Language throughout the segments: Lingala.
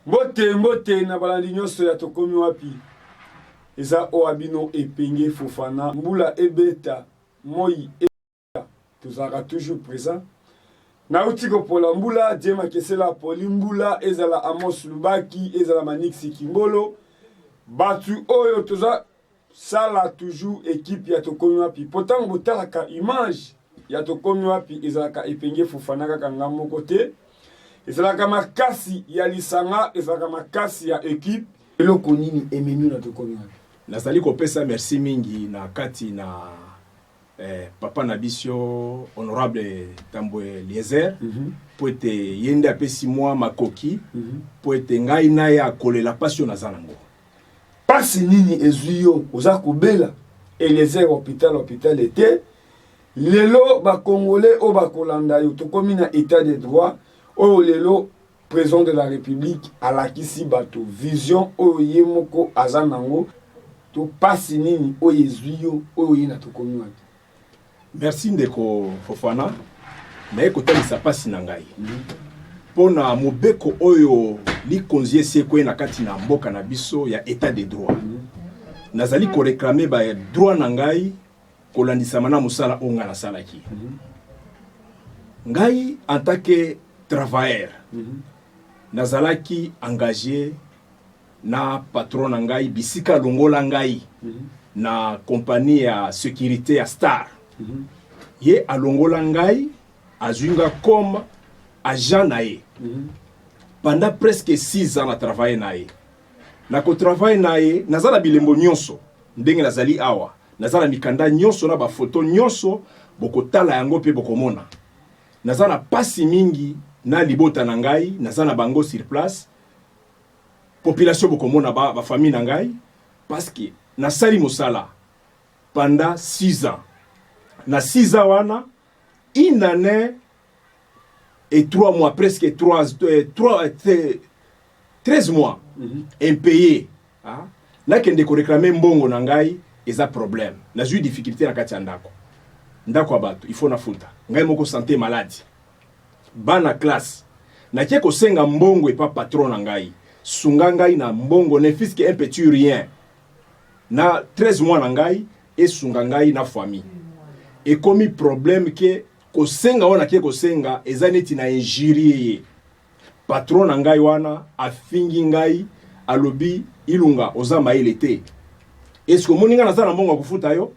Mbote mbote na balandi nyonso ya Tokomi Wapi. Eza oyo bino Epenge Fofana. Mbula ebeta, moi ebeta, tozalaka toujours présent. Nauti kopola mbula, Dieu Makesela apoli mbula, ezala Amos Lubaki, ezala Manix Kimbolo. Batu oyo toza sala toujours équipe ya Tokomi Wapi. Po ntango botalaka image ya Tokomi Wapi, ezalaka Epenge Fofana kaka nga moko te. Ezalaka makasi ya lisanga, ezalaka makasi ya équipe. Eloko nini ememi na Tokomi Wapi? Nazali kopesa merci mingi na kati na papa na biso honorable Tambwe Eliezer, po ete ye nde apesi mwa makoki po ete ngai na ye akolela mpasi oyo naza nango. Pasi nini ezwi yo? Oza kobela, Eliezer? Hôpital, hôpital ete lelo bakongolais oyo bakolanda yo, tokomi na état de droit oyo lelo président de la République alakisi bato vision oyo ye moko aza nango. To pasi nini oyo ezwi yo, oyo ye na Tokomi Wapi? Merci ndeko Fofana. Naye kotalisa mpasi na ngai mpo na mobeko oyo likonzi esi ekwei na kati na mboka na biso ya état de droit. Nazali koréclamer badroit na ngai kolandisama na mosala oyo ngai nasalaki. Ngai en tant que travailleur, nazalaki engagé na patron na ngai bisika alongola ngai na compagnie ya sécurité ya Star. Ye alongola ngai, azwi nga comme agent na ye pendant presque 6 ans. Na travaille na ye, na kotravailler na ye, naza na bilembo nyonso ndenge nazali awa, naza na mikanda nyonso na bafoto nyonso, bokotala yango mpe bokomona. Naza na pasi mingi na libota na ngai, naza na bango sur place, population bokomona bafamille na ngai, parce que nasali mosala pendant 6 ans. Na 6 ans wana, une année et 3 mois, presque 3, 3, 13 mois impayé, ah? Nakende koréclamer mbongo na ngai, eza problème. Nazwi difficulté na kati ya ndako, ndako ya bato il faut nafuta ngai moko, santé maladi, bana classe. Nakie kosenga mbongo epa patron na ngai: sunga ngai na mbongo, ne fût-ce que un petit rien na 13 mois na ngai, esunga ngai na famille. Ekomi problème ke kosenga oyo nakie kosenga eza neti na injurie ye. Patron na ngai wana afingi ngai, alobi: "Ilunga, oza mayele te. Eske omoni ngai naza na mbongo ya kofuta yo?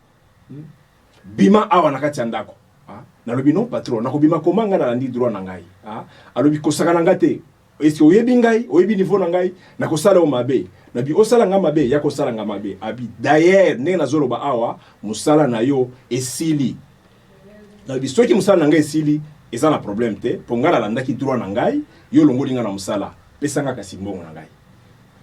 Bima awa na kati ya ndako." Ah, nalobi: "Non patron, nakobima koma? Ngai nalandi droit na ngai." Ah, alobi: "Kosaka na ngai te. Eske oyebi ngai? Oyebi niveau na ngai? Nakosala yo mabe." Nabi: "Osala nga mabe, ya kosala nga mabe." Abi: "D'ailleurs, ndenge nazoloba awa, mosala na yo esili." Nalobi: "Soki mosala na ngai esili, eza na problème te, mpo ngai nalandaki droit na ngai. Yo olongoli ngai na mosala, pesa nga kasi mbongo na ngai."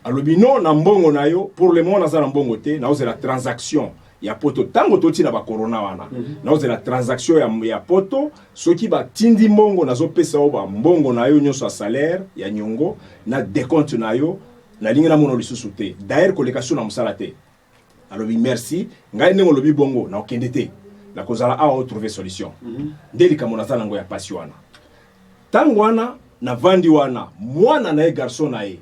Alobi: "Non, na mbongo na yo, pour le moment naza na mbongo te, naozela transaction ya poto." Ntango totina bacorona wana, naozela transaction ya poto. Soki batindi mbongo, nazopesa yo bambongo na yo nyonso ya salaire ya nyongo na décompte na yo. Nalingi namona lisusu te, d'ailleurs koleka so na mosala te. Alobi: "Merci. Ngai ndenge olobi bongo, nakokende te, nakozala awa, otrouver solution." Nde likambo naza nango ya pasi wana. Ntango wana navandi wana, mwana na ye, garçon na ye,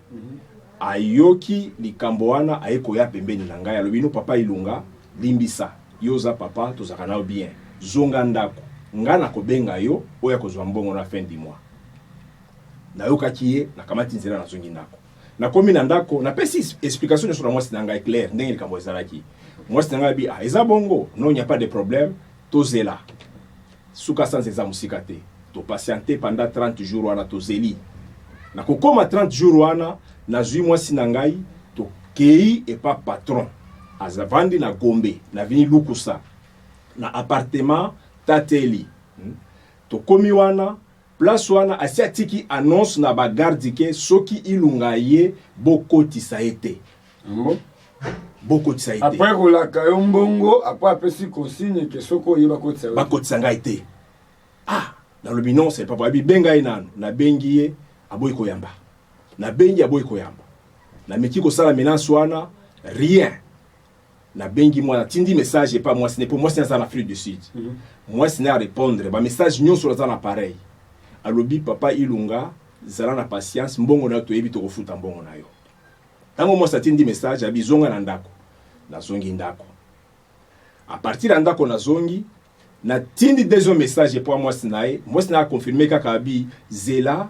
ayoki likambo wana, aye koya pembeni na ngai, alobi: "No papa Ilunga, limbisa, yo oza papa, tozalaka na yo bien, zonga ndako, ngai nakobenga yo oyo akozwa mbongo na fin du mois." Nayokaki ye, nakamati nzela, nazongi ndako. Nakomi na ndako, napesi explication nyonso na mwasi na ngai claire ndenge likambo ezalaki. Mwasi na ngai abi: "Ah, eza bongo? Non, y a pas de problème, tozela suka sanza, eza mosika te." Topatienter pendant 30 jours wana, tozeli. Nakokóma 30 jours wana, nazwi mwasi na ngai, tokei epa patron, azavandi na Gombe, na avenue Lukusa, na appartement Tateli. Tokomi wana, place wana asi atiki annonce na bagarde ke soki Ilunga ye, bokotisa ye te. Yango. Bokotisa ye te. Après kolaka yo mbongo, après apesi consigne ke soki oyeba kotisa yo. Bakotisa ngai te. Ah, nalobi: "Non, c'est papa." Abi: "Benga ye nanu." Nabengi ye, aboyi koyamba. Nabengi, aboyi koyamba. Nameki kosala menace wana, rien. Nabengi mwana, natindi message epa mwasi ne, mpo mwasi aza na Afrique du Sud. Mwasi ne arépondre bamessage nyonso aza na pareil, alobi: "Papa Ilunga." Zala na patience, mbongo na yo toyebi, tokofuta mbongo na yo. Ntango mwasi atindi message, abi zonga na ndako. Nazongi ndako. À partir ya ndako nazongi, natindi deuxième message epo mwasi na ye. Mwasi na ye aconfirme kaka, abi zela,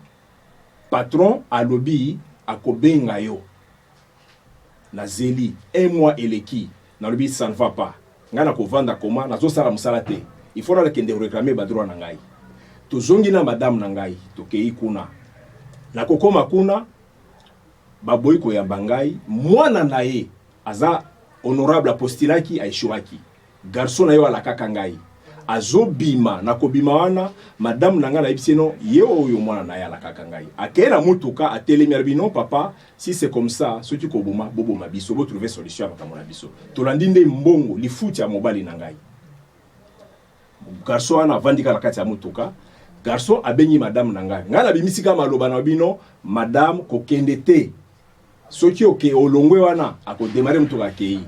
patron alobi akobenga yo. Nazeli un mois eleki, nalobi ça ne va pas, ngai nakovanda koma nazosala mosala te, il faut nakende réclamer badroit na ngai. Tozongi na madame na ngai, tokei kuna. Nakokoma kuna, baboyi koyamba ngai. Mwana na ye aza honorable, apostulaki, aéchouaki. Garçon na ye oyo alakaka ngai azobima. Na kobima wana, madame na ngai nayebisi no ye oyo mwana na ye alakaka ngai akei na mutuka, atelemi, alobi: "Non papa, si c'est comme ça, soki koboma, boboma biso, botrouve solution ya makambo na biso. Tolandi nde mbongo, lifuti ya mobali na ngai." Garçon wana avandi kaka na kati ya motuka. Garçon abengi madame na ngai. Ngai nabimisi kaka maloba na bino: "Madame, kokende te. Soki oke, olongwe wana, akodémarrer motuka, akei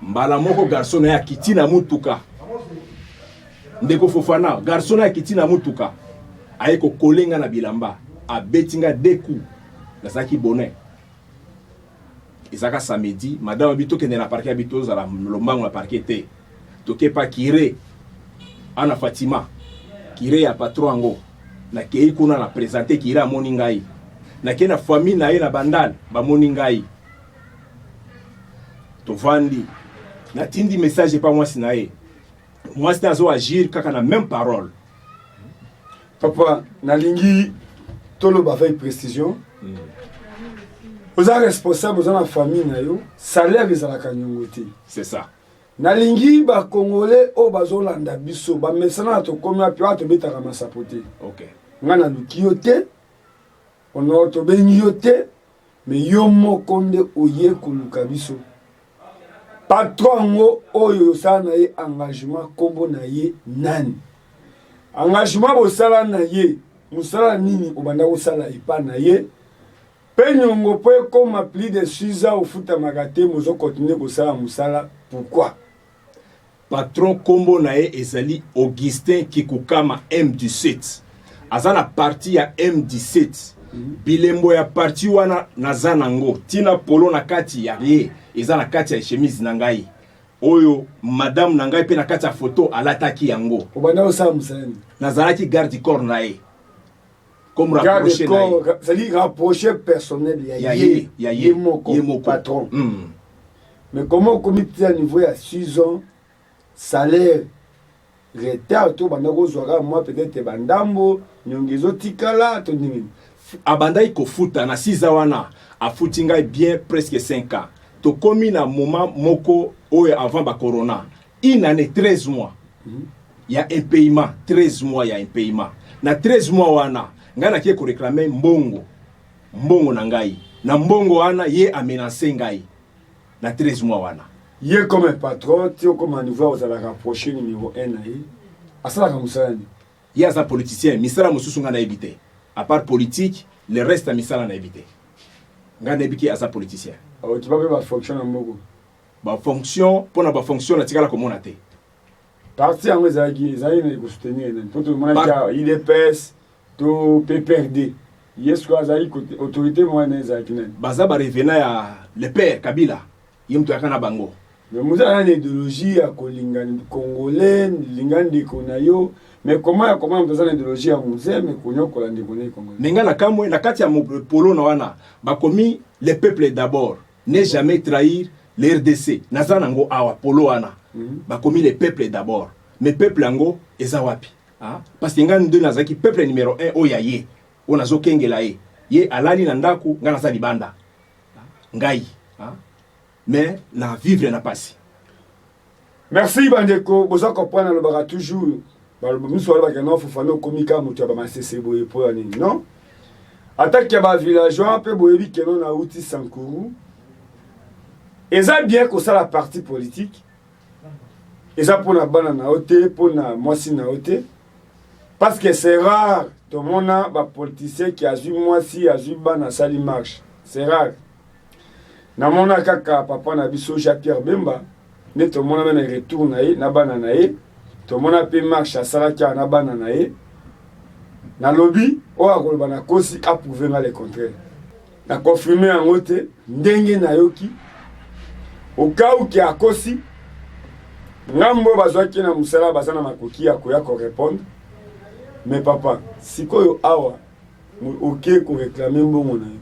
mbala moko." Garçon na ye akiti na motuka. Ndeko Fofana, garçon na ye akiti na motuka, aye kokolenga na bilamba, abeti nga deux coups. Nazalaki bonnet, ezalaka samedi. Madame abi tokende na parquet, abi tozala lombango na parquet te, tokepa curé ana Fatima, curé ya patron yango. Nakei kuna, na présente curé, amoni ngai. Nakei na famille na ye na Bandale, bamoni ngai, tovandi. Natindi message epa mwasi na ye. Mwasi na azo agir kaka na même parole. Papa, nalingi toloba avec précision. Oza responsable, oza na famille na yo, salaire ezalaka niongo te. C'est ça. Nalingi Bacongolais oyo bazolanda biso bamesana na tokomi api wana, tobetaka masapo te. Ngai naluki yo te, ono tobengi yo te, mais yo moko nde oye koluka biso. Patron yango oyo osala na ye engagement, nkombo na ye nani? Engagement bosala na ye, mosala nini obanda kosala epa na ye? Mpe niongo mpo ekóma plus de 6 ans ofutamaka te, mozocontinuer kosala mosala, pourquoi? Patron, nkombo na ye ezali Augustin Kikukama M17. Aza na parti ya M17. Bilembo ya parti wana naza nango, ntina polo na kati ya ye eza na kati ya chemise na ngai oyo. Madame na ngai mpe na kati ya foto alataki yango. Obanda kosala mosala nini? Nazalaki garde corps na ye, comme garde rapproché na ye. Corps, c'est-à-dire rapproché personnel ya ya ye? Ye ya ye. Ye moko? Ye moko. Patron. Mais comment okomi ti ya niveau ya 6 ans, salaire retard, to banda kozwaka mwa peut-être bandambo, nyongo ezotikala to ndenge nini? Abandaki kofuta na 6 ans wana, afuti ngai bien presque 5 ans. Tokomi na moment moko oyo avant bacorona, une année 13 mois ya impayement, 13 mois ya impayement. Na 13 mois wana, ngai nakie koréclamer mbongo, mbongo na ngai. Na mbongo wana, ye amenace ngai na 13 mois wana. Ye comme patron, ti okoma niveau ozala rapproché numéro 1 na ye, asalaka mosala nini? Ye aza politicien. Misala mosusu ngai nayebi te. À part politique, le reste ya misala nayebi te. Ngai nayebi ke aza politicien. Okipa mpe bafonction na mboka? Bafonction, mpo na bafonction natikala komona te. Parti yango ezalaki na kosoutenir nani? Mpo tomonaki UDPS to PPRD. Ye sikoyo azalaki autorité mwana ezalaki nani? Baza barevenant ya le père Kabila, ye moto ayaka na bango. Mais moza aza na idéologie ya kolinga Congolais, linga ndeko na yo, mais comment ya comment moto aza na idéologie ya Mzee, mais konyokola ndeko na ye Congolais? Me ngai na kamwe, na kati ya polo na wana bakomi "Le peuple d'abord, ne jamais trahir le RDC". Naza nango awa, polo wana. Bakomi "Le peuple d'abord", mais peuple yango eza wapi? Ah? Parce que ngai nde nazalaki peuple numéro 1 oyo ya ye, oyo nazokengela ye. Ye alali na ndako, ngai naza libanda. Ngai, ah? Mais na vivre na pasi. Merci bandeko, boza comprendre. Alobaka toujours, miso balobaka: "Non, Fofana, okomi kaka moto ya bamasese boye, mpo ya nini?" Non, atake ya bavillageois mpe boyebi keno nauti Sankuru. Eza bien kosala parti politique, eza mpona bana na yo te, mpona mwasi na yo te, parce que c'est rare tomona bapoliticien ki azwi mwasi, azwi bana, asali marche. C'est rare. Namona kaka papa na biso Jean Pierre Bemba nde tomona même retour na ye na bana na ye, tomona mpe marche asalaki awa na bana na ye. Nalobi oyo akoloba nakosi, aprouve nga le contraire. Na confirme yango te ndenge nayoki okauki akosi. Ngambo oyo bazwaki na mosala baza na makoki ya koya korépondre. Mais papa, sikoyo awa oke koréclamer mbongo na yo,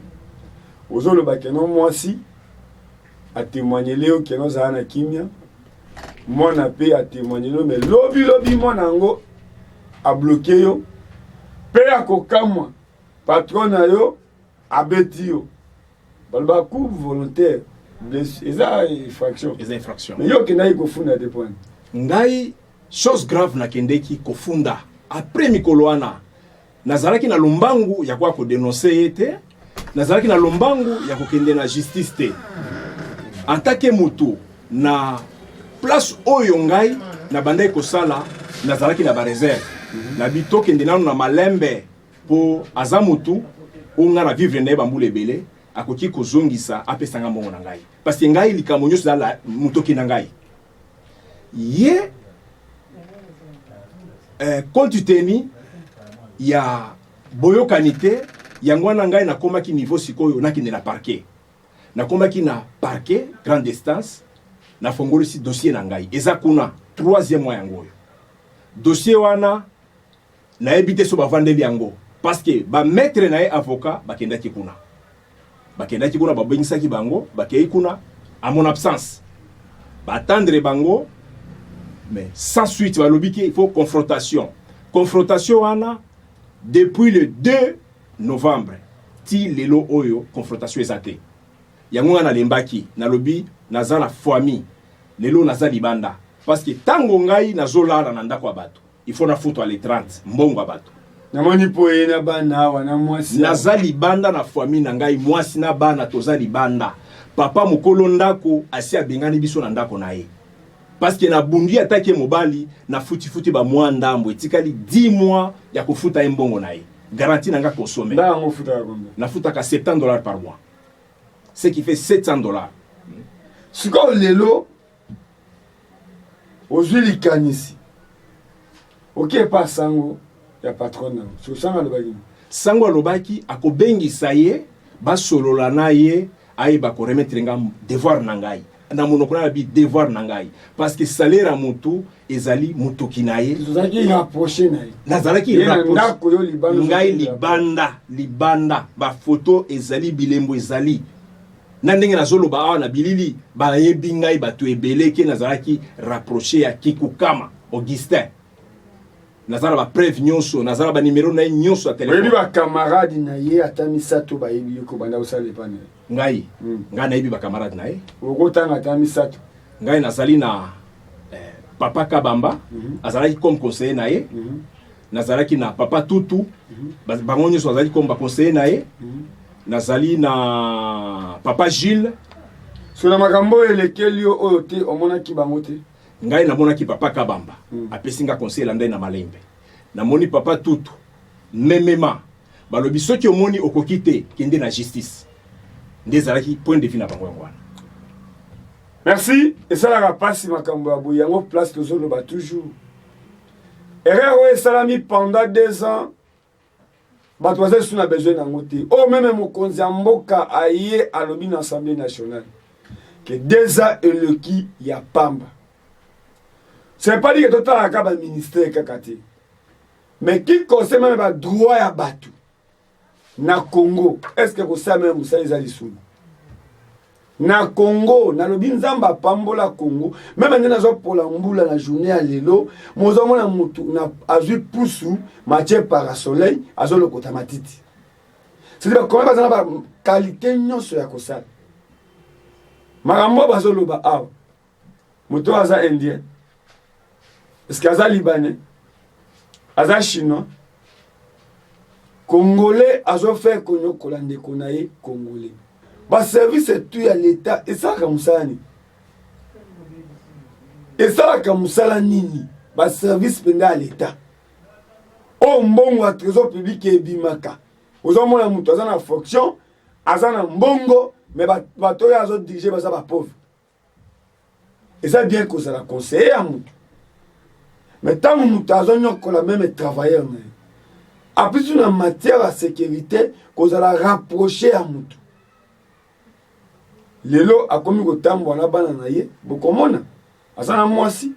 ozoloba que non, mwasi atémoignele yo que non, ozala na kimia, mwana mpe atémoignele yo, mais lobi lobi mwana yango abloquer yo mpe akokamwa, patron na yo abeti yo. Baloba coup volontaire, blessure eza infraction. Eza infraction. Mais yo okendaki kofunda te point? Ngai, chose grave, nakendeki kofunda après mikolo wana. Nazalaki na lombangu ya koya kodénoncer ye te, nazalaki na lombangu ya kokende na justice te. En tant que motu na place oyo ngai nabandaki kosala, nazalaki na baréserve nabi tokende nano na malembe, mpo aza motu oyo ngai na vivre na ye bambula ebele, akoki kozongisa, apesanga mbongo na ngai, parce que ngai likambo nyonso eza motoki na ngai ye. Compte tenu ya boyokani te, yango wana ngai nakomaki niveau sikoyo nakende na parquet. Nakomaki na parquet grande instance, nafongolisi dossier na ngai, eza kuna troisième mois yango oyo. Dossier wana nayebi te so bavandeli yango, parce que bamaître na ye avocat bakendaki kuna, babengisaki bango, bakei kuna à mon absence, battendre bango, mais sans suite. Balobi que il faut confrontation. Confrontation wana, depuis le 2 novembre ti lelo oyo, confrontation eza te. Yango nga nalembaki, nalobi naza na famille, lelo naza libanda, parce que ntango ngai nazolala na ndako ya bato, il faut nafutwa le 30 mbongo ya bato. Namoni mpo ye na bana awa na mwasi. Naza libanda na famille na ngai, mwasi na bana, toza libanda. Papa mokolo ndako asi abengani biso na ndako na ye, parce que nabundi ataki mobali, nafutifuti bamwa ndambo, etikali 10 mois ya kofuta ye mbongo na ye, garantie na nga consommé. Nda yango ofutaka combien? Nafutaka 70 $ par mois, ce qui fait 700 $. Sikoyo lelo ozwi likanisi, oke epa sango ya patron na yo. So sango alobaki nini? Sango alobaki akobengisa ye, basolola na ye, ayeba koremettre nga devoir na ngai. Na monoko na yabi devoir na ngai, parce que salaire ya motu ezali motoki na ye. Ozalaki rapproché na ye? Nazalaki Ye na rapproché. ndako, yo libanda? Ngai Ozalaki libanda, libanda. Bafoto ezali, bilembo ezali na ndenge nazoloba awa na bilili. Bayebi ngai bato ebele que nazalaki rapproché ya Kikukama Augustin. Naza na bapreuve nyonso, naza na banimero na ye nyonso ya Oyebi telefone. Bacamarade na ye ata misato bayebi yo kobanda kosala epa na ye? Ngai? Ngai nayebi bacamarade na ye. Okotanga ata misato? Ngai nazali na papa Kabamba, azalaki comme conseiller na ye. Nazalaki na papa Tutu. Bango nyonso bazalaki comme baconseiller na ye. Nazali na papa Gilles. So na makambo oyo elekeli yo oyo te, omonaki bango te? Ngai namonaki papa Kabamba. Apesi nga conseil, elandai na malembe. Namoni papa Tutu memema, balobi soki omoni okoki te, kende na justice. Nde ezalaki point de vue na bango yango wana. Merci. Esalaka mpasi makambo ya boye. Yango place tozoloba toujours, erreur oyo esalami pendant 2 ans, bato baza lisusu na besoin nango te. Oyo même mokonzi ya mboka aye alobi na Assemblée nationale que 2 ans eleki ya pamba. C'est pas dire que totalaka baministère kaka te, mais qui concerne même badroit ya bato na Congo, est ce que kosala même mosala eza lisumu na Congo? Nalobi Nzambe apambola Congo, même nde nazopola mbula na journée ya lelo, mozomona motu azwi pusu matie parasoleil, azolokota matiti. C'est-à-dire bakoma baza na baqualité nyonso ya kosala makambo oyo bazoloba awa. Moto oyo aza Indien, est-ce aza Libanais, aza Chinois, Congolais azofaire konyokola ndeko na ye Congolais. Baservice tu ya l'État esalaka mosala nini? Esalaka mosala nini baservice mpenza ya l'État oyo mbongo ya trésor public ebimaka? Ozomona moto aza na fonction, aza na mbongo, mais bato oyo azodirige baza bapauvre. Eza bien kozala conseiller ya motu, mais ntango moto azonyokola même travailleur na ye. Apuis na matière ya sécurité, kozala rapproché ya mutu. Lelo akomi kotambola na bana na ye, bokomona aza na mwasi,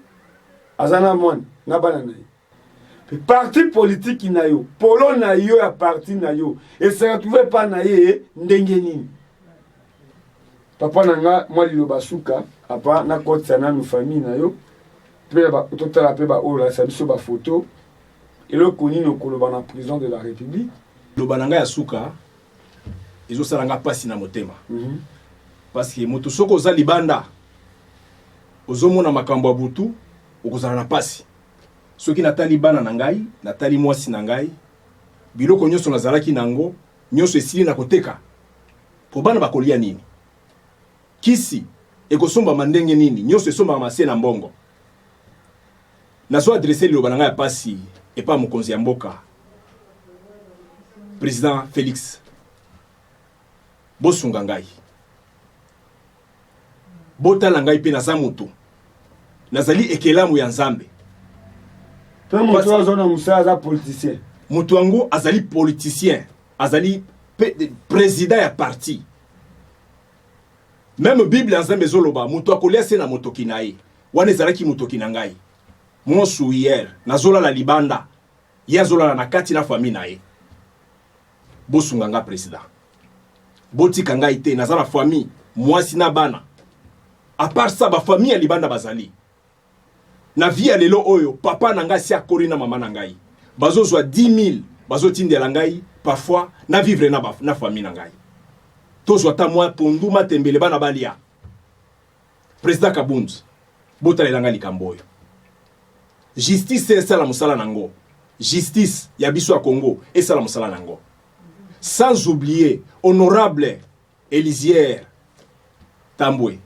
aza na mwana na bana na ye. Parti politique na yo, polo na yo ya parti na yo ese retrouve pa na ye ndenge nini? Papa na nga, mwa liloba suka apa nakotisa nanu famille na yo mpe totala mpe baoyo olakisa biso bafoto. Eloko nini okoloba na président de la République? Loba na ngai ya suka ezosala nga mpasi na motema, parce que moto soki oza libanda ozomona makambo ya butu, okozala na mpasi. Soki natali bana na ngai, natali mwasi na ngai, biloko nyonso nazalaki nango nyonso esili na koteka, po bana bakolia nini? Kisi ekosombama ndenge nini? Nyonso esombama se na mbongo. Nazo adresse liloba na ngai ya pasi epa mokonzi ya mboka, président Félix. Bosunga ngai, botala ngai mpe naza moto, nazali ekelamu ya Nzambe. Mpe moto aza na mosala aza politicien. Moto yango azali politicien, azali président ya parti. Même Bible ya Nzambe ezoloba moto akolia se na motoki na ye. Wana ezalaki motoki na ngai monsu. Hier nazolala libanda, ye azolala na kati na famille na ye. Bosunga nga, président, botika ngai te. Naza na famille, mwasi na bana. À part ça, bafamille ya libanda bazali na vie ya lelo oyo. Papa na ngai si akoli na mama na ngai bazozwa 10 000, bazotindela ngai parfois na vivre na famille na ngai, tozwa ata mwa pondu, matembele, bana balia. Président Kabund, botalela ngai likambo oyo. Justice esala mosala nango, justice ya biso ya Congo esala mosala nango. Sans oublier honorable Eliezer Tambwe,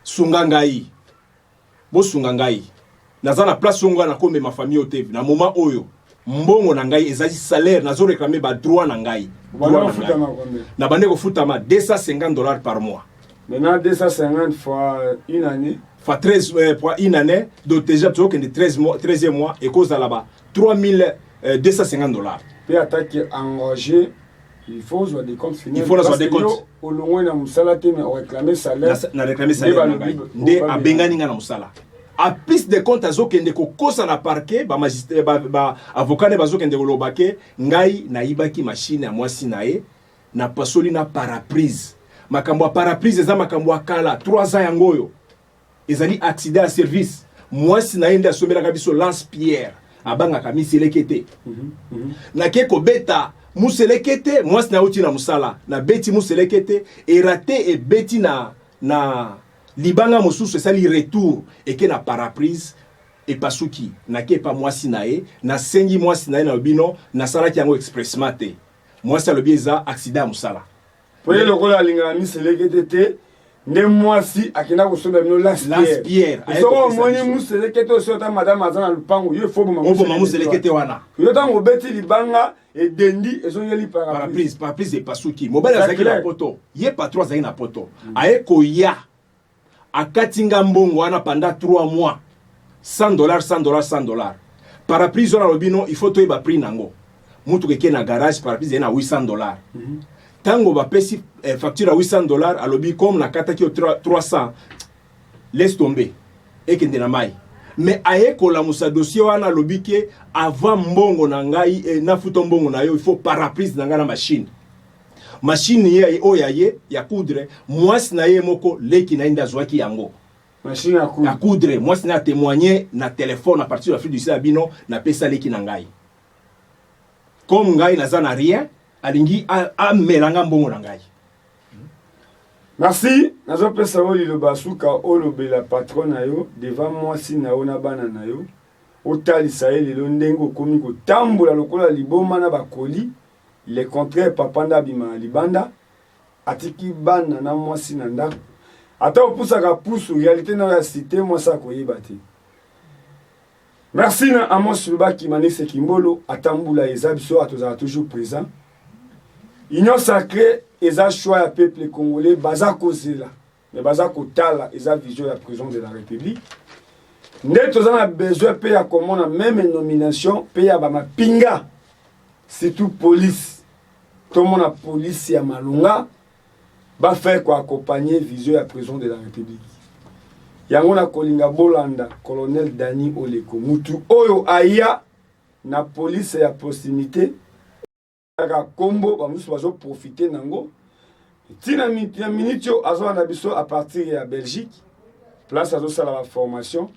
sunga ngai, bosunga ngai. Naza na place oyo ngai nakomema famille oyo te. Na moment oyo mbongo na ngai ezali salaire, nazoréclamer badroit na ngai. Na bande kofutama 250 $ par mois. Maintenant 250 fois une année. Fois 13, fois une année, donc déjà tozokende 13 mois, 13e mois ekozala ba 3250 $. Mpe ataki engagé, il faut ozwa des comptes finaux. Il faut nazwa des comptes. Olongwe na mosala te, mais oréclamer salaire. Na réclamer salaire na ngai. Nde abengani ngai na mosala. A plus de compte, azokende kokosa na parquet, bamagistrat, baavocat nde bazokende koloba ke ngai nayibaki machine ya mwasi na ye, napasoli na pare-brise. Makambo ya pare-brise eza makambo ya kala, 3 ans yango oyo. Ezali accident ya service. Mwasi na ye nde asombelaka biso lance pierre, abangaka miseleke te. Nake kobeta museleke te, mwasi na auti na mosala, nabeti museleke te, erate, ebeti na libanga mosusu, esali retour, eke na pare-brise, epasuki. Nake epa mwasi na ye, nasengi mwasi na ye, nalobi no, nasalaki yango expressement te. Mwasi alobi eza accident ya mosala. Po ye lokola alingaka miseleke te te, nde mwasi akenda kosomba bino lance pierre. Soki omoni museleke te, osi ota madame aza na lupango, yo efo oboma museleke te wana. Yo ntango obeti libanga, edendi, ezongeli pare-brise. Pare-brise epasuki. Mobali azalaki na poto, ye patron azalaki na poto, aye koya, akati nga mbongo wana pendant 3 mois, 100 $, 100 $, 100 $. Pare-brise wana, alobi non, il faut toyeba prix nango. Mutuka eke na garage, pare-brise eye na 800 $. Ntango bapesi facture ya 800 $, alobi comme nakataki yo 300, laisse tomber, ekende na mai. Mais aye kolamusa dossier wana, alobi ke avant mbongo na ngai nafuta mbongo na yo, il faut pare-brise na ngai na machine. Machine ye oyo ya ye ya coudre, mwasi na ye moko, leki na ye nde azwaki yango. Machine ya ya coudre. Mwasi na ye atémoigner na telefone à partir ya Afrique du Sud ya bino, napesa leki na ngai. Comme ngai naza na rien, alingi amela nga mbongo na ngai. Merci. Nazopesa yo liloba suka, olobela patron na yo devant mwasi na yo na bana na yo. Otalisa ye lelo ndenge okomi kotambola lokola liboma na bakoli. Le contraire, papa nde abima na libanda, atiki bana na mwasi na ndako. Ata opusaka pusu, réalité na yo ya cité, mwasi akoyeba te. Merci na Amos Lubaki Manese Kimbolo. Ata mbula eza, biso awa tozala toujours présent. Union sacrée eza choix ya peuple congolais. Baza kozela, mais baza kotala, eza vision ya président de la République. Nde toza na besoin mpe ya komona même nomination mpe ya bamapinga. Surtout police. Tomona police ya malonga ba faire ko accompagner vision ya président de la République. Yango na kolinga bolanda colonel Dany Oleko mutu oyo aya na police ya proximité kaka kombo ba mususu bazo profiter nango tina ya minute oyo azolanda biso à partir ya Belgique place azosala ba formation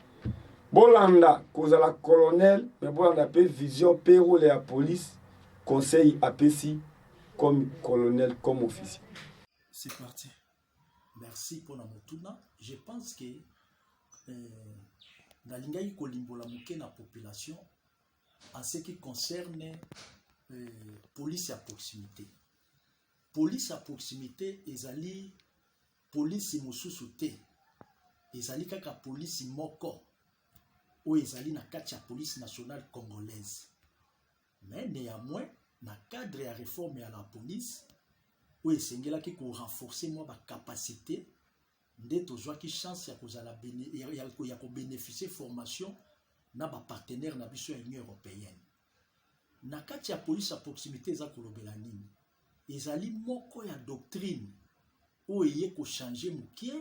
bolanda kozala colonel mais bolanda pe vision pe role ya police conseil apesi comme colonel comme officier. C'est parti. Merci pour la motuna. Je pense que euh, nalingaki kolimbola moke na population en ce qui concerne euh, police ya proximité. Police ya proximité ezali police mosusu te, ezali kaka police moko oyo ezali na kati ya police nationale congolaise. Mais néanmoins, na cadre ya réforme ya la police oyo esengelaki ko renforcer mwa ba capacité nde tozwaki chance ya kozala ya kobénéficier formation na ba partenaire na biso ya Union européenne. Na kati ya police ya proximité eza kolobela nini? Ezali moko ya doctrine oyo eye kochanger moke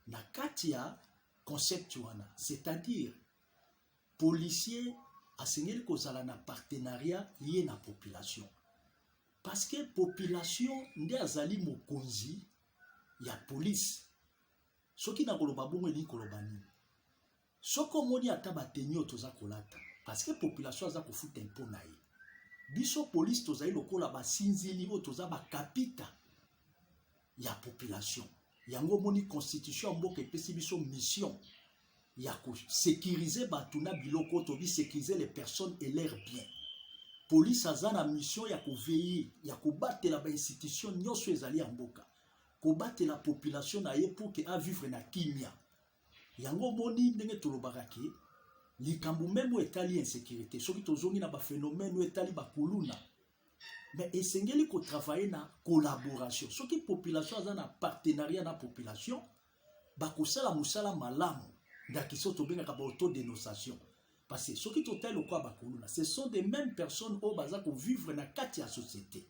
na kati ya concept wana, c'est-à-dire policier asengeli kozala na partenariat ye na population, parce que population nde azali mokonzi ya police. Soki nakoloba bongo elingi koloba nini? Soki omoni ata bateni oyo toza kolata, parce que population aza kofuta impôt na ye, biso police tozali lokola basinzili oyo toza bakapita ya population. Yango omoni constitution ya mboka epesi biso mission ya kosécuriser bato na biloko, tobi sécuriser les personnes et leurs biens. Police aza na mission ya koveiller, ya kobatela bainstitution nyonso ezali ya mboka, kobatela population na ye pour ke avivre na kimia. Yango omoni ndenge tolobaka ke likambo meme oyo etali insécurité, soki tozongi na baphénomène oyo etali bakuluna, mais esengeli kotravailler na collaboration. Soki population aza na partenariat na population, bakosala mosala malamu. Ndakisa tobengaka ba autodénonciation, parce que soki totali lokola bakuluna, ce sont des mêmes personnes oyo baza kovivre na kati ya société.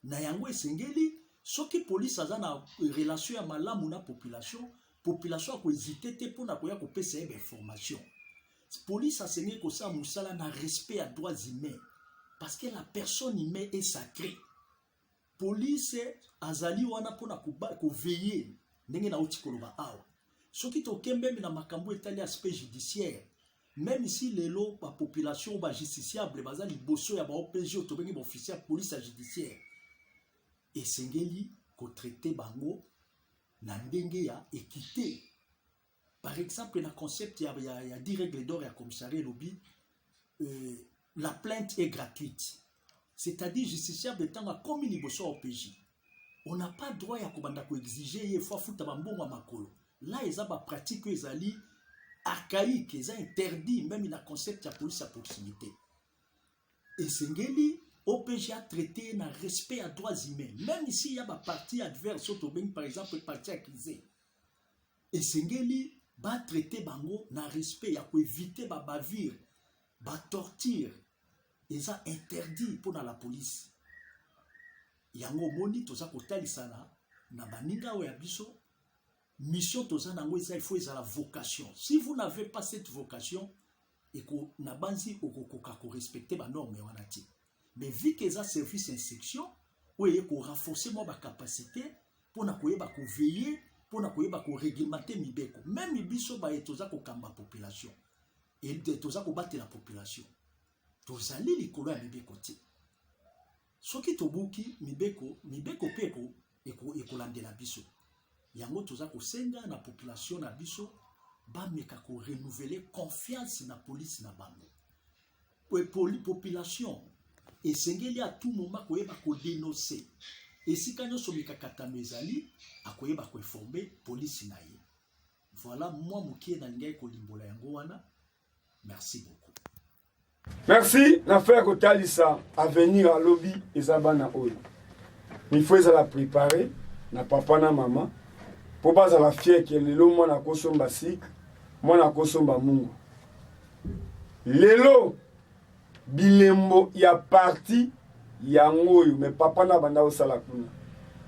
Na yango esengeli soki police aza na relation ya malamu na population, population akohésite te mpona koya kopesa ye bainformation. Police asengeli kosala mosala na respect ya droits humains, parce que la personne humaine est sacrée. Police azali wana mpona koveiller ndenge nauti koloba awa. Soki tokembemi na makambo etali aspect judiciaire, même si lelo bapopulation bajusticiable baza liboso ya baOPJ oyo tobengi baofficier ya police ya judiciaire, esengeli kotraiter bango na ndenge ya équité. Par exemple, na concept ya 10 règles d'or ya commissariat elobi la plainte est gratuite, c'est-à-dire justiciable ntango akomi liboso ya OPJ, on n'a pas droit ya kobanda koexiger ye fo afuta bambongo ya makolo. Là eza bapratique oyo ezali archaïque, eza interdit même na concept ya police ya proximité. Esengeli OPJ atraité na respect ya droits humains, même ici ya bapartie adverse oyo tobengi par exemple partie accusée, esengeli batraite bango na respect ya koéviter babavure, batorture eza interdit mpona la police. Yango omoni toza kotalisana na baninga oyo ya biso mission toza nango eza, il faut ezala vocation. Si vous n'avez pas cette vocation, eko na banzi okokoka korespecter banorme wana te. Mais vu que eza service instruction oyo eye korenforcer mwa bacapacité mpona koyeba koveiller, mpona koyeba koréglementer mibeko, même biso baye toza kokamba population, toza kobatela population, tozali likolo ya mibeko te. Soki tobuki mibeko, mibeko mpe ekolandela biso. Yango toza kosenga na population na biso bameka korenouveler confiance na polise na bango. Population esengeli à tout moment koyeba kodénoncer esika nyonso mikakatano ezali, akoyeba koinformer polisi na ye. Voilà mwa moke nalingaki kolimbola yango wana. Merci beaucoup. Merci na faire kotalisa avenir. Alobi eza bana oyo il faut ezala préparé na papa na mama mpo bazala fier ke lelo mwana akosomba sucre, mwana akosomba mungu. Lelo Bilembo ya parti yango oyo mais papa na banda kosala kuna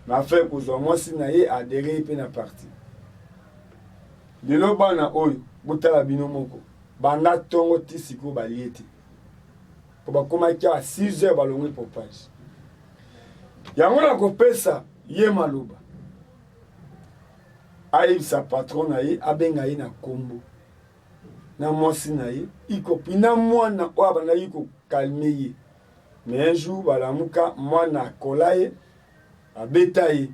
na affaire kozwa mwasi na ye adere ye mpe na parti. Lelo bana oyo botala bino moko banda tongo ti sikoyo balie te po bakomaki awa 6 heures balongwe pompage. Yango nakopesa ye maloba ayebisa patron na ye abenga ye na kombo na mwasi na ye y compris na mwana oyo abandaki ko calmer ye mais un jour balamuka mwana akola ye abeta ye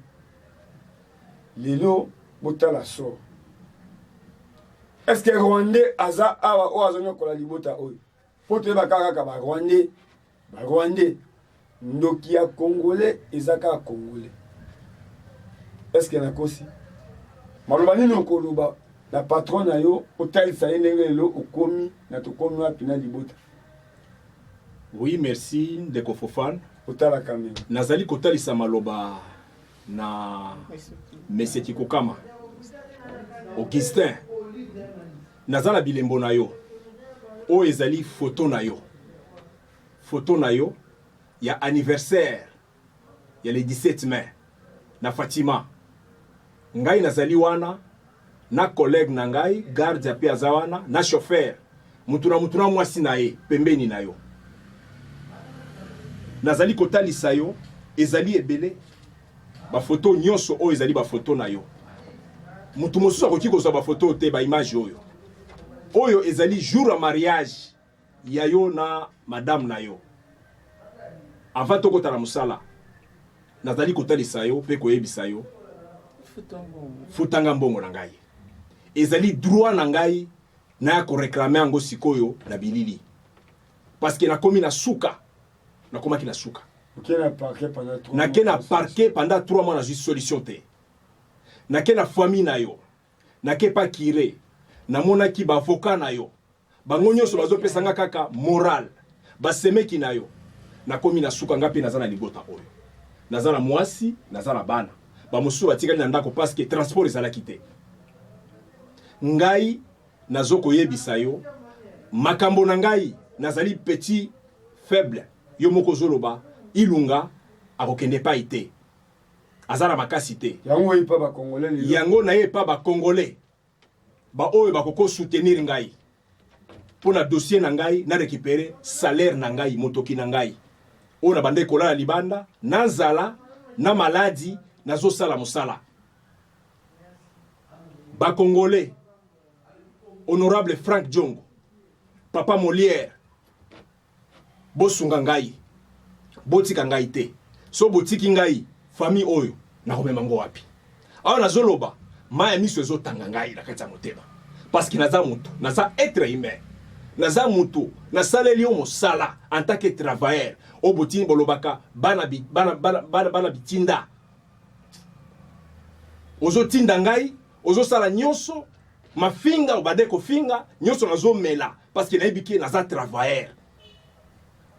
lelo botala sort est ce que rwandais aza awa oyo azonyokola libota oyo mpo toyeba kaka kaka ba rwandais Ba rwandais ndoki ya congolais eza kaka congolais. Est ce que nakosi? Maloba nini okoloba na patron na yo otalisa ye ndenge lelo okomi na tokomi wapi na libota? Oui, merci ndeko Fofan. Otala kamera. Nazali kotalisa maloba na Monsieur Kikokama Augustin. Naza na bilembo na yo. Oyo ezali photo na yo. Photo na yo ya anniversaire ya le 17 mai na Fatima. Ngai nazali wana na collègue na ngai garde pe aza wana na chauffeur. Mutu na mutu na mwasi na ye pembeni na yo. Nazali kotalisa yo ezali ebele ba photo nyonso oyo ezali ba photo na yo. Mutu mosusu akoki kozwa ba photo te, ba image oyo. Oyo ezali jour ya mariage ya yo na madame na yo. Avant tokota na mosala, nazali kotalisa yo pe koyebisa yo futanga mbongo na ngai. Ezali droit na ngai naya ko reclamer yango sikoyo na bilili. Parce que nakomi na suka. Nakomaki na suka. Nake na parquet pendant 3 mois nazwi solution te. Nake na famille na yo. Nake pa kire. Namonaki ba avocat na yo. Bango nyonso bazopesa nga kaka moral. Basemeki na yo. Nakomi na suka nga pe naza na libota oyo. Naza na mwasi, naza na bana. Ba mosusu batikali na ndako parce que transport ezalaki te. Ngai nazo koyebisa yo makambo na ngai, nazali petit faible. Yo moko ozoloba Ilunga akokende epai te. Aza na makasi te. Yango epa ba congolais lelo. Yango na ye epa ba congolais. Ba oyo bakoko soutenir ngai mpo na dossier na ngai na récupérer salaire na ngai, motoki na ngai oyo na bandaki kolala libanda na nzala na maladi, nazosala mosala. Ba congolais, honorable Frank Diongo, papa Molière, bosunga ngai, botika ngai te. So botiki ngai, famille oyo nakomema ngo wapi? Awa nazoloba, mai ya miso ezotanga ngai na kati ya motema, parce que naza mutu, naza être humain, naza mutu, nasaleli yo mosala en tant que travailleur. Oyo botini bolobaka bana, bana, bana, bana, bana bitinda, ozotinda ngai, ozosala nyonso mafinga, obande kofinga nyonso, nazomela parce que nayebi ke naza travailleur.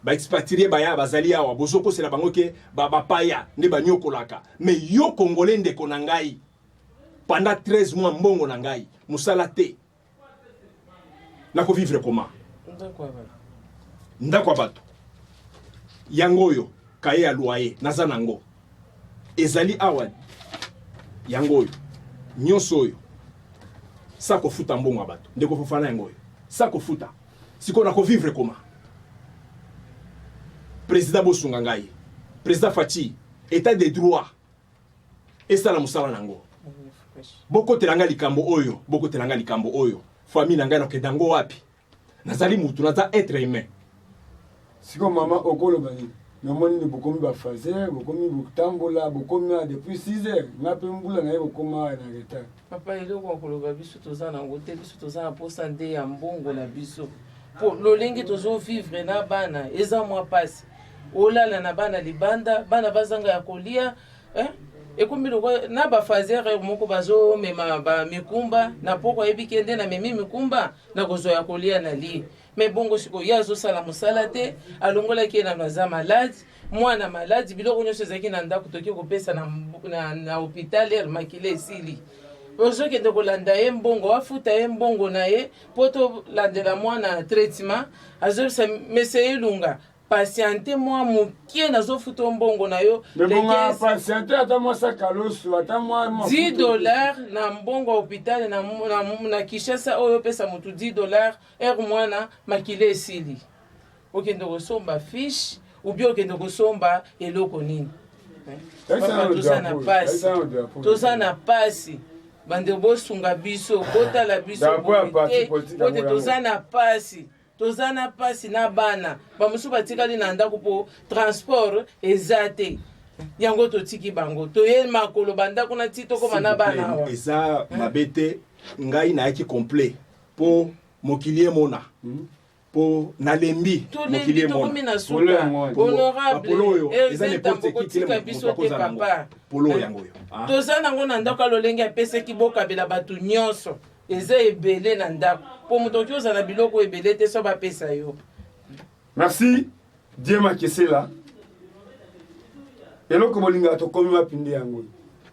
Ba expatriés baya bazali awa, bozokosela bango ke ba bapaya nde banyokolaka, mais yo congolais ndeko na ngai, pendant 13 mois mbongo na ngai mosala te, nako vivre comment? Ndako ya bato yango oyo, kaye ya loyer naza nango ezali awa, yango oyo nyonso oyo sa kofuta mbongo ya bato. Ndeko Fofana, yango oyo sa kofuta sikoyo nako vivre comment? Président bosunga ngai, président Fatshi, état de droit esala mosala nango. Bokotela ngai likambo oyo, bokotela ngai likambo oyo, famille na ngai nakokenda yango wapi? Nazali mutu, naza être humain. Sikoyo mama okoloba nini? Namoni nini bokomi ba fazer, bokomi botambola, bokomi awa depuis 6 heures, nga pe mbula naye kokoma awa na retard. Papa, eloko ya koloba biso toza nango te, biso toza na posa nde ya mbongo na biso. Po lolenge tozo vivre na bana eza mwa pasi. Olala na bana libanda, bana bazanga ya kolia, eh? Ekomi lokola na ba fazer moko bazomema ba mikumba na poko, ayebi ke nde namemi mikumba nakozwa ya kolia na lie. Mais bongo sikoyo ye azosala mosala te, alongolaki ye nano aza malade, mwana malade, biloko nyonso ezalaki na ndako toki kopesa na, na, na hôpital, makila esili. Ozokende kolanda ye mbongo, afuta ye mbongo na ye mpo tolandela mwana traitement. Azobisa mese Ilunga, patiente mwa mokie, nazofuta yo mbongo na yo. Me le bonga 15. Patiente ata mwa sakaloso, ata mwa 10 $ na mbongo ya hôpital na Kinshasa oyo opesa motu 10 $ ere mwana makila esili, okende kosomba fiche ou bien okende kosomba eloko nini? Papa, toza na pasi, toza na pasi. Bandeko, bosunga biso, botala biso Drapeau ya boye parti te, politique po te yango. Toza na pasi, toza na pasi na bana bamosusu batikali na ndako mpo transport eza te. Yango totiki bango, toye makolo bandako na ti tokóma na bana awa. Eza mabe te. Ngai nayaki complet mpo mokili emona, mpo nalembi mokili Tolembi, emona. tokomi na Polo suka. yango wana. Honorable Bapolo oyo eza Hervé n'importe Tambo, qui kotika kele biso moto te akozala nango. papa. Polo oyo yango oyo. Ah. Toza nango na ndako ya lolenge apesaki, bokabela bato nyonso. Eza ebele na ndako mpo moto oki ozala na biloko ebele te so bapesa yo. Merci Die Makesela. Eloko bolingaka, tokomi wapi nde yango oyo.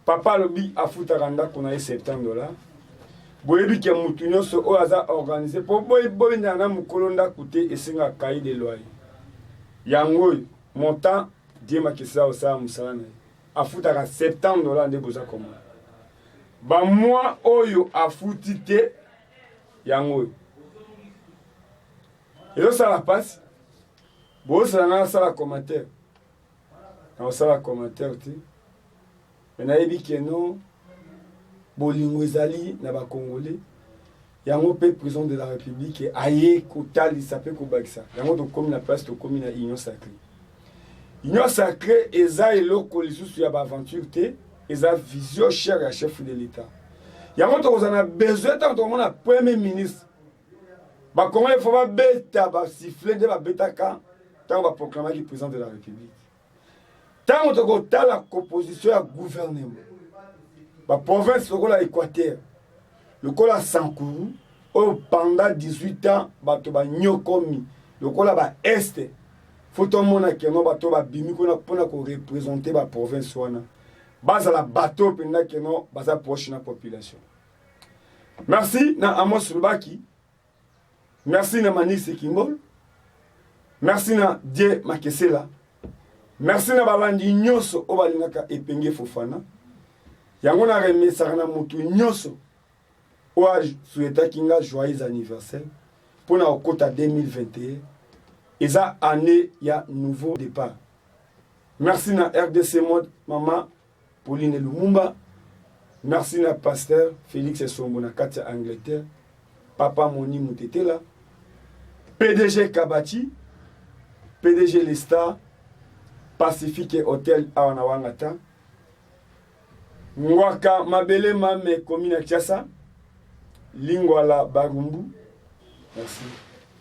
Papa alobi afutaka ndako na ye 70 $. Boyebi ke motu nyonso oyo aza organisé mpo boyindana na mokolo ndako te, esengaka cahier de loyer. Yango oyo montant Die Makesela osala mosala na ye, afutaka 70 $. Nde boza komona bamwa oyo afuti te, yango oyo ezosala mpasi. Bozosala ngai nasala commentaire, nakosala commentaire te, me nayebi keno bolingo ezali na Bacongolais. Yango mpe président de la République aye kotalisa mpe kobakisa yango. Tokómi na place, tokómi na Union sacrée. Union sacrée eza eloko lisusu ya baaventure te, eza vision chère ya chef de l'État. Yango tokozala na besoin ntango tokomona premier ministre. Bacongolais fo babeta basifflets nde babetaka ntango baproclamaki président de la République. Ntango tokotala composition ya gouvernement, baprovince lokola Équateur, lokola Sankuru oyo pendant 18 ans bato banyokomi, lokola baeste, fo tomona keno bato babimi kuna mpona koreprésenter baprovince wana bazala bato mpenza keno baza proche na population. Merci na Amos Lubaki, merci na Manisi Kimbol, merci na Die Makesela, merci na balandi nyonso oyo balingaka Epenge Fofana. Yango na remesaka na motu nyonso oyo asouhaitaki nga joyeux anniversaire mpona kokota 2021. Eza année ya nouveau départ. Merci na RDC Mode, mama Pauline Lumumba. Merci na pasteur Félix Esombo na kati ya Angleterre, papa Moni Mutetela, PDG Kabati, PDG Lesta Pacifique Hotel awa na Wangata Ngwaka Mabele Mame, commune ya Kinshasa, Lingwala Barumbu. Merci.